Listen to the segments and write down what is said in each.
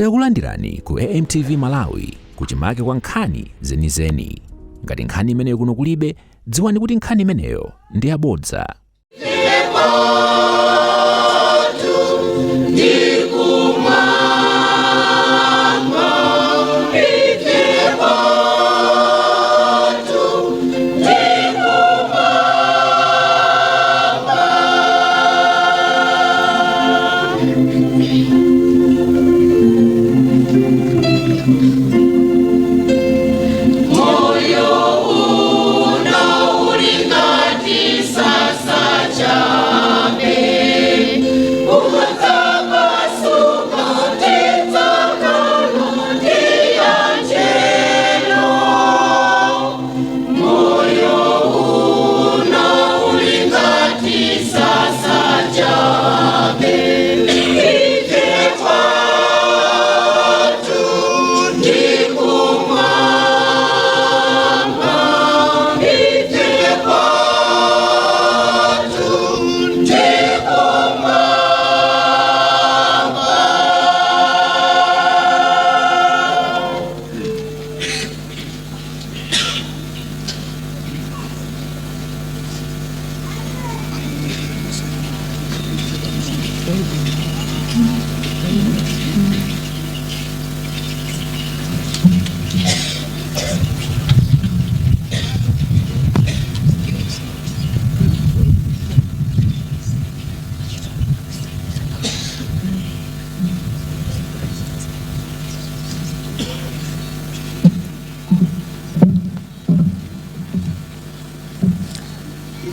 Takulandirani ku AMTV Malawi, kuchimake kwa nkhani zenizeni. Ngati nkhani imeneyo kuno kulibe, dziwani kuti nkhani imeneyo ndi yabodza.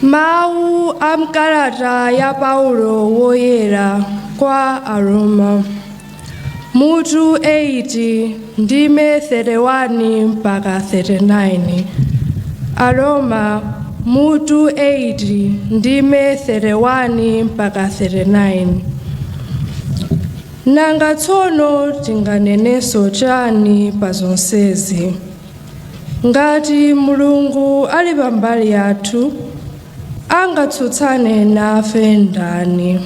Mawu a mkalata ya Paulo woyera kwa Aroma, mutu 8, ndime 31 mpaka 39. Aroma mutu 8, ndime 31 mpaka 39. Nanga tsono tinganenenso chani pa zonsezi? Ngati Mulungu ali pambali yathu, angatsutsane nafe ndani?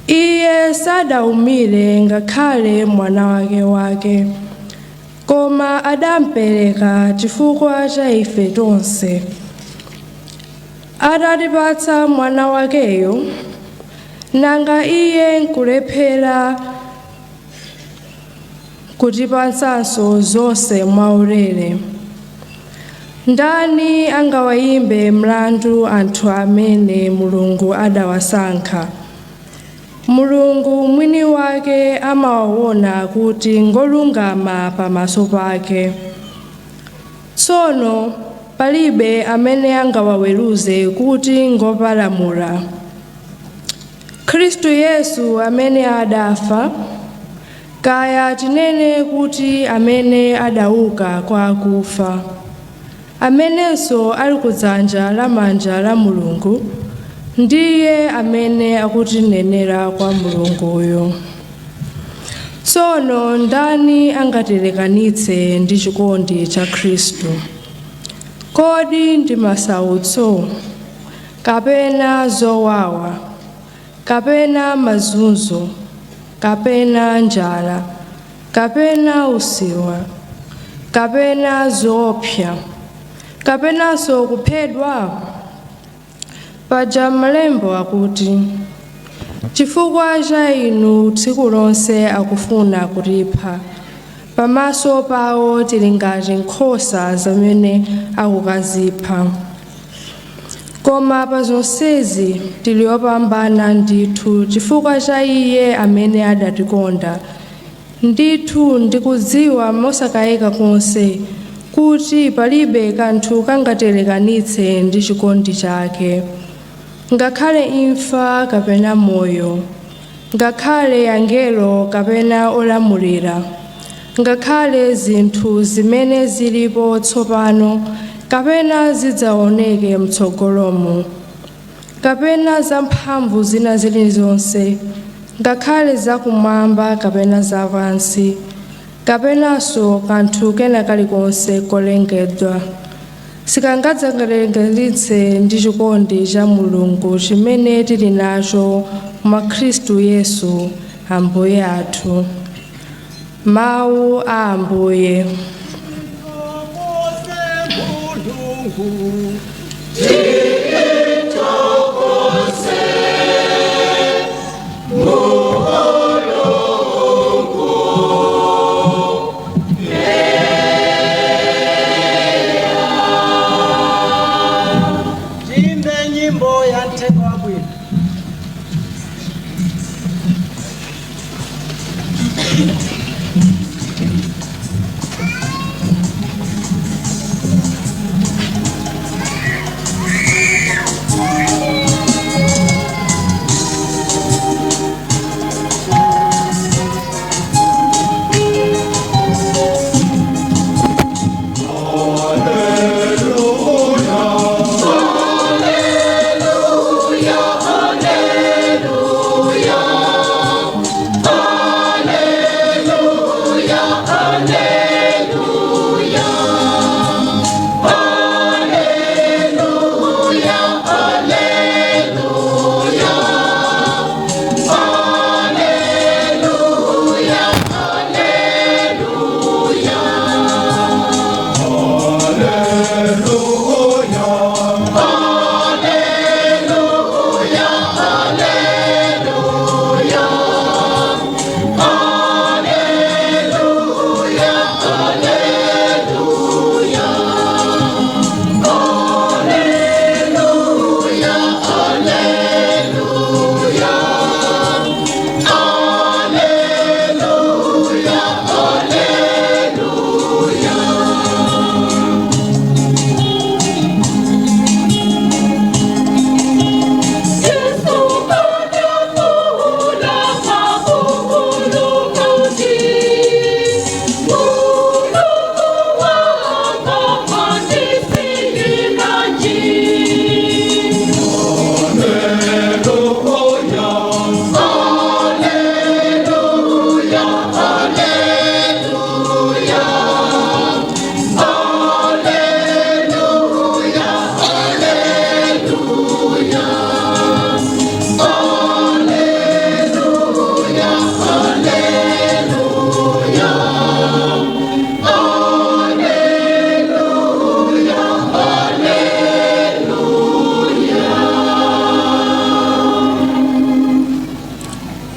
Iye sadawumire ngakhale mwana wake wake, koma adampereka chifukwa cha ife tonse. Atatipatsa mwana wakeyo, nanga iye nkulephera kutipatsanso zonse mwaulere? Ndani angawayimbe mlandu anthu amene Mulungu adawasankha? Mulungu mwini wake amawaona kuti ngolungama pamaso pake. Tsono palibe amene angawaweruze kuti ngopalamula. Khristu Yesu amene adafa, kaya tinene kuti amene adauka kwa akufa, amenenso ali kudzanja lamanja la Mulungu, ndiye amene akutinenera kwa Mulunguyo. Tsono ndani angatilekanitse ndi chikondi cha Khristu? Kodi ndi masautso, kapena zowawa, kapena mazunzo, kapena njala, kapena usiwa, kapena zoopsa, kapenanso kuphedwa? Paja malembo akuti, "Chifukwa cha inu tsiku lonse akufuna kutipha. Pamaso pawo tili ngati nkhosa zamene akukazipha." Koma pa zonsezi tili opambana ndithu chifukwa cha iye amene adatikonda. Ndithu ndikudziwa mosakayika konse kuti palibe kanthu kangatilekanitse ndi chikondi chake, ngakhale imfa kapena moyo, ngakhale angelo kapena olamulira, ngakhale zinthu zimene zilipo tsopano kapena zidzaoneke mtsogolomo, kapena zamphamvu zina zilizonse, ngakhale zakumwamba kapena zapansi, kapenanso kanthu kena kalikonse kolengedwa, sikangadzatilekanitse ndi chikondi cha Mulungu chimene tili nacho mwa Khristu Yesu Ambuye athu. Mawu a Ambuye. Tiimbe nyimbo ya mthenga wabwino.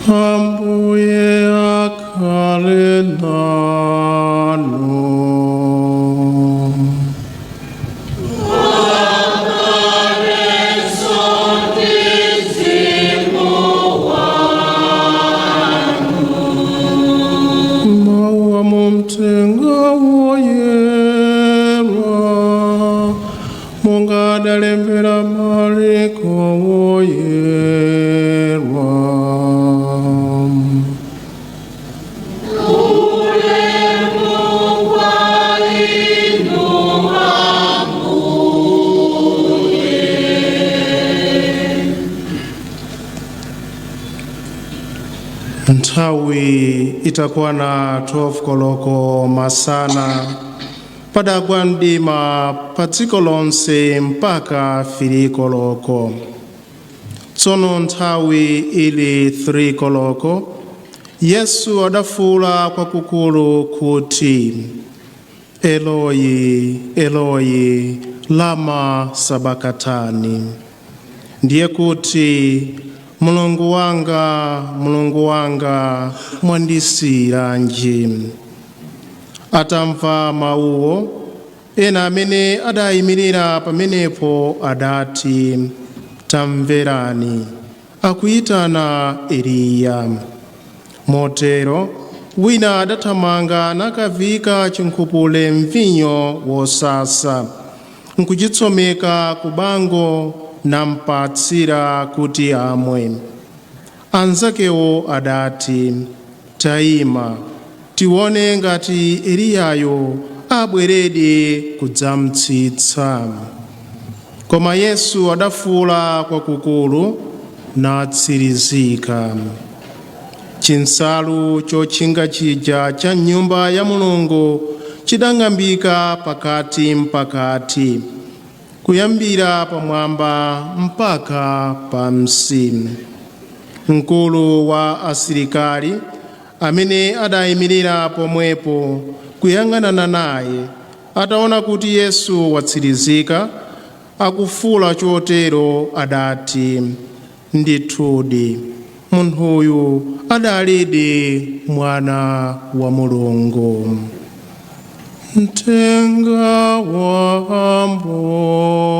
Ambuye akhale nanu. Mawu a mumthenga woyera monga adalembera Mariko woyera. Nthawi itakwana 12 koloko masana, padagwa mdima pa dziko lonse mpaka 3 koloko. Tsono nthawi ili 3 koloko, Yesu adafuwula kwakukulu kuti, "Eloi, Eloi, lama sabakatani?" Ndiye kuti, "Mulungu wanga, Mulungu wanga, mwandisiyiranji?" Atamva mawuwo, ena amene adayimirira pamenepo adati, "Tamverani, akuyitana Eliya." Motero wina adathamanga nakavika chinkhupule mvinyo wosasa, nkuchitsomeka ku bango, nampatsira kuti amwe. Anzakewo adati, "Tayima, tione ngati Eliyayo abweredi kudzamtsitsa." Koma Yesu adafuwula kwakukulu natsirizika. Chinsalu chotchinga chija cha nyumba ya Mulungu chidang'ambika pakati mpakati, kuyambira pamwamba mpaka pansi. Mkulu wa asilikali amene adayimirira pomwepo kuyang'anana naye, ataona kuti Yesu watsirizika akufuula chotero, adati, "Ndithudi munthuyu adalidi Mwana wa Mulungu." Mthenga wa Ambuye.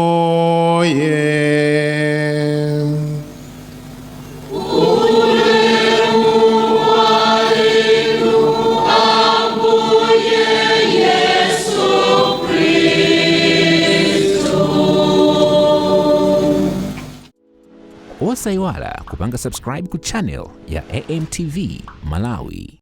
Osayiwala kupanga subscribe ku channel ya AMTV Malawi.